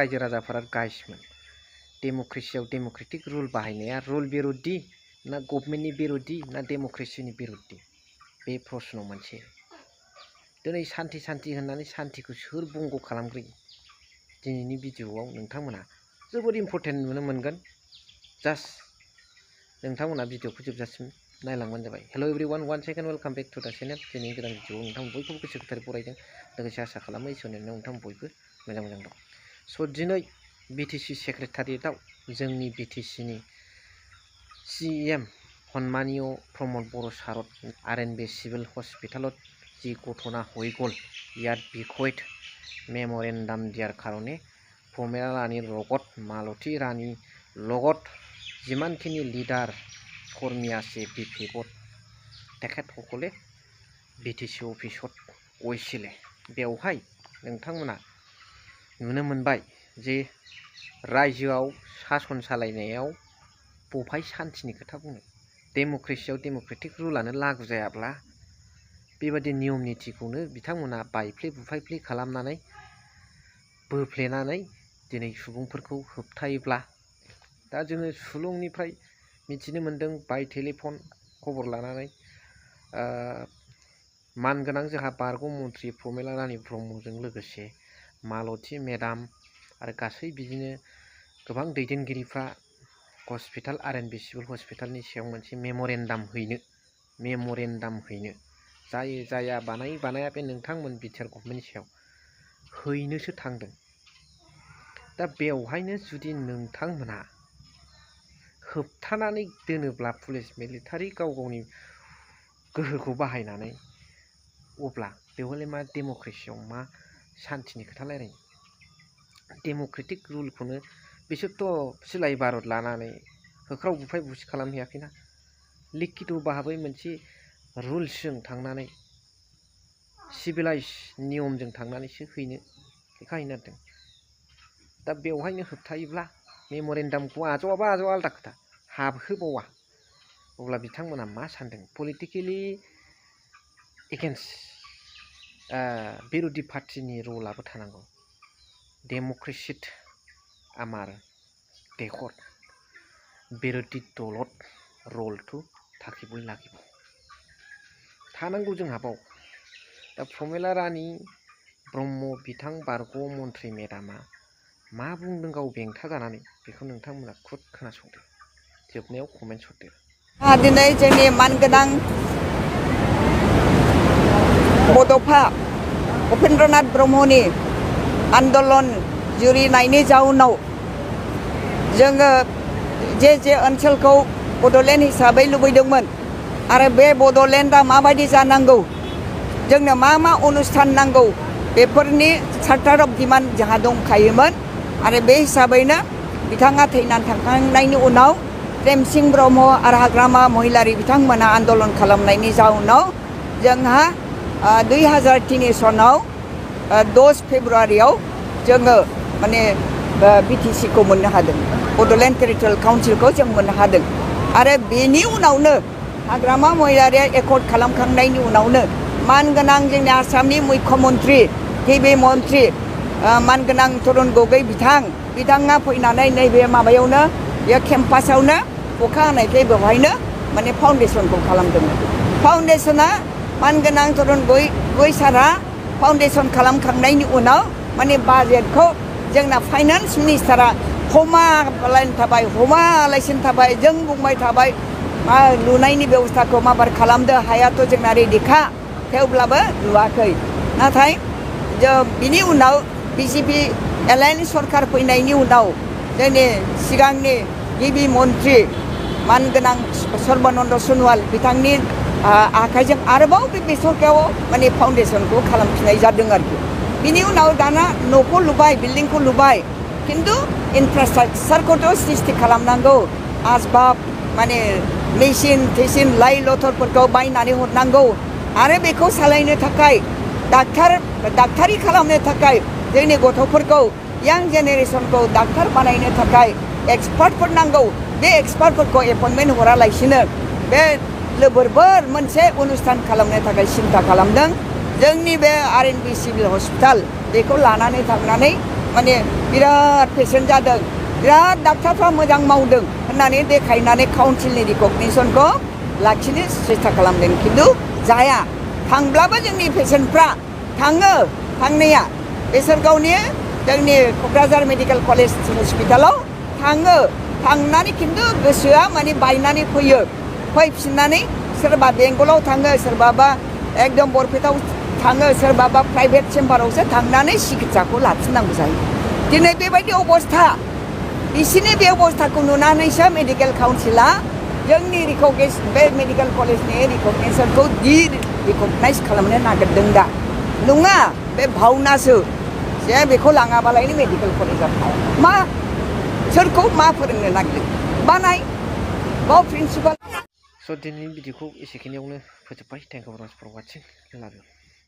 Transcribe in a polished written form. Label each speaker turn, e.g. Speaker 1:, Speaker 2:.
Speaker 1: रायजो राजाफोरा गाइसमोन डेम'क्रेसियाव Democratic rule बाहायनाया रुल बिरुद्धि ना गभर्नमेन्टनि बिरुद्धि ना डेम'क्रेसिनि बिरुद्धि बे प्रश्न मोनसे दिनै शान्ति शान्ति होननानै शान्तिखौ सोर बंग खालामग्रोयो दिनैनि भिडिअ'आव नोंथांमोना जोबोद इम्पर्टेन्ट नुनो मोनगोन जास्ट नोंथांमोना भिडिअ'खौ जोबजासिम नायलांबानो जाबाय hello everyone one second welcome back to the channel दिनै गोदान भिडिअ'आव नोंथां बयखौबो गोसो गोथारै बरायदों लोगोसे आसा खालामो इसोरनि अननायाव नोंथां बयबो मोजां मोजां दं स' दिनै BTC सेक्रेटारियेटआव जोंनि BTCनि CM हनमानिय प्रमद बर' सारद आरएनबि सिभिल हस्पिटाলত जी घटना হৈ গ'ল ইয়াত বিষয়ত মেম'ৰেণ্ডাম দিয়াৰ কাৰণে প্ৰমেলা ৰাণীৰ লগত মালতী ৰাণীৰ লগত যিমানখিনি লিডাৰ কৰ্মী আছে BPF তেখেতসকলে BTC অফিসত গৈছিলে बेवहाय नोंथांमोना नुनो मोनबाय जे रायजोआव शासन सालायनायाव बबेहाय शान्तिनि खोथा बुंनो डेम'क्रेसियाव डेम'क्रेटिक रुलानो लागु जायाब्ला बेबादि नियम नीतिखौनो बिथांमोना बायफ्ले बुफायफ्ले खालामनानै बोफ्लेनानै दिनै सुबुंफोरखौ होबथायोब्ला दा जोङो सुलुंनिफ्राय मिथिनो मोनदों बाय टेलिफन खबर लानानै मानगोनां जोंहा बारग' मन्त्रि प्रमेला रानी ब्रह्मजों लोगोसे मालती मेडाम आरो गासै बिदिनो गोबां दैदेनगिरिफ्रा हस्पिटाल आरएनबि सिभिल हस्पिटालनि सायाव मोनसे मेम'रेन्डाम हैनो जायो जाया बानाया बे नोंथांमोन बिटिआर गभर्नमेन्टनि सायाव हैनोसो थांदों दा बेवहायनो जुदि नोंथांमोना होबथानानै दोनोब्ला पुलिस मिलिटारि गाव गावनि गोहोखौ बाहायनानै अब्ला बेवहाय मा डेम'क्रेसियाव मा शान्तिनि खोथा रायलायनो डेम'क्रेटिक रुलखौनो बिसोरथ' सिलाय भारत लानानै होख्राव बुफाय बुसि खालामहैयाखैना लिखित भाबै मोनसे रुल्सजों थांनानै सिभिलाइज नियमजों थांनानैसो हैनो लेखा हैनो नागिरदों दा बेवहायनो होबथायोब्ला मेम'रेन्डामखौ आजावाबा आजावा आलादा खोथा हाबहोबावा अब्ला बिथांमोना मा सानदों पलिटिकेलि एगेन्स्ट बिरोधी पार्टिनि रलाबो थानांगौ डेम'क्रेसित आमार देशत बिरोधी दलत रलটো থাকিবই লাগিব थानांगौ जोंहा बाव दा प्रमेला रानी ब्रह्म बिथां बारग' मन्त्रि मेडामा मा बुंदों गाव बेंथा जानानै बेखौ नोंथांमोना खुद खोनासंदो जोबनायाव कमेन्ट हरदो
Speaker 2: दिनै जोंनि मानगोनां बड'फा उपेन्द्रनाथ ब्रह्मनि आन्दलन जुरिनायनि जाउनाव जोङो जे ओनसोलखौ बड'लेण्ड हिसाबै लुबैदोंमोन आरो बे बड'लेण्डआ माबायदि जानांगौ जोंनो मा अनुष्ठान नांगौ बेफोरनि चार्टार अफ डिमान्ड जोंहा दंखायोमोन आरो बे हिसाबैनो बिथाङा थैनानै थांखांनायनि उनाव प्रेमसिं ब्रह्म आरो हाग्रामा महिलारि बिथांमोना आन्दलन खालामनायनि जाउनाव जोंहा 2003 सनाव 10 फेब्रुवारियाव जोङो माने BTC खौ मोननो हादों बड'लेण्ड टेरिटरियेल काउन्सिलखौ जों मोननो हादों आरो बेनि उनावनो हाग्रामा महिलारिया एकर्ड खालामखांनायनि उनावनो मानगोनां जोंनि आसामनि मुख्यमन्त्रि गिबि मन्त्रि मानगोनां तरुण गगৈ बिथाङा फैनानै नैबे माबायावनो बे केम्पासावनो अखा हानायखाय बेवहायनो माने फाउन्डेसनखौ खालामदोंमोन फाउन्डेसना मानगोनां तरुण गगৈ सारा फाउन्डेसन खालामखांनायनि उनाव माने बाजेटखौ जोंना फाइनान्स मिनिस्टारा हमालासिनो थाबाय जों बुंबाय थाबाय मा लुनायनि बेबस्थाखौ माबार खालामदो हायाथ' जोंना रेडिखा थेवब्लाबो लुवाखै नाथाय बिनि उनाव बिजेपि एलायन्स सरकार फैनायनि उनाव जोंनि सिगांनि गिबि मन्त्रि मानगोनां सर्बानन्द सन'वाल बिथांनि आखाइजों आरोबाव बे सरकाराव माने फाउन्डेसनखौ खालामफिननाय जादों आरोखि बिनि उनाव दाना न'खौ लुबाय बिल्डिंखौ लुबाय किन्तु इनफ्रास्ट्राक्चारखौथ' सृष्टि खालामनांगौ आसबाब माने मेसिन टेसिन लाइ लथरफोरखौ बायनानै हरनांगौ आरो बेखौ सालायनो थाखाय डाक्टारि खालामनो थाखाय जोंनि गथ'फोरखौ यां जेनेरेसनखौ डाक्टार बानायनो थाखाय एक्सपार्टफोर नांगौ बे एक्सपार्टफोरखौ एपइन्टमेन्ट हरालासिनो बे लोबोरबोर मोनसे अनुष्ठान खालामनो थाखाय सिन्था खालामदों जोंनि बे आरएनबि सिभिल हस्पिटाल बेखौ लानानै थांनानै माने बिराद पेसेन्ट जादों बिराद डाक्टारफ्रा मोजां मावदों होननानै देखायनानै काउन्सिलनि रिकगनिसनखौ लाखिनो सेस्था खालामदों खिन्थु जाया थांब्लाबो जोंनि पेसेन्टफ्रा थाङो थांनाया बेसरगावनि जोंनि क'क्राझार मेडिकेल कलेज हस्पिटालाव थाङो थांनानै खिन्थु गोसोआ माने बायनानै फैयो फैफिननानै सोरबा बेंगलाव थाङो सोरबाबा एकदम बरपेटाव थाङो सोरबाबा प्राइभेट चेम्बारावसो थांनानै सिकित्साखौ लाफिननांगौ जायो दिनै बेबायदि अबस्था बिसिनि बे अबस्थाखौ नुनानैसो मेडिकेल काउन्सिला जोंनि बे मेडिकेल कलेजनि रिकगनिसनखौ रिकगनाइज खालामनो नागिरदों दा नङा बे भावनासो जे बेखौ लाङाबालायनो मेडिकेल कलेजाव थाया मा सोरखौ मा फोरोंनो नागिरदों बानाय बाव प्रिन्सिपाल
Speaker 1: स' दिनैनि भिडिअखौ एसेखिनियावनो फोजोब्बाय थेंक इउ फर वाचिं लाभ इउ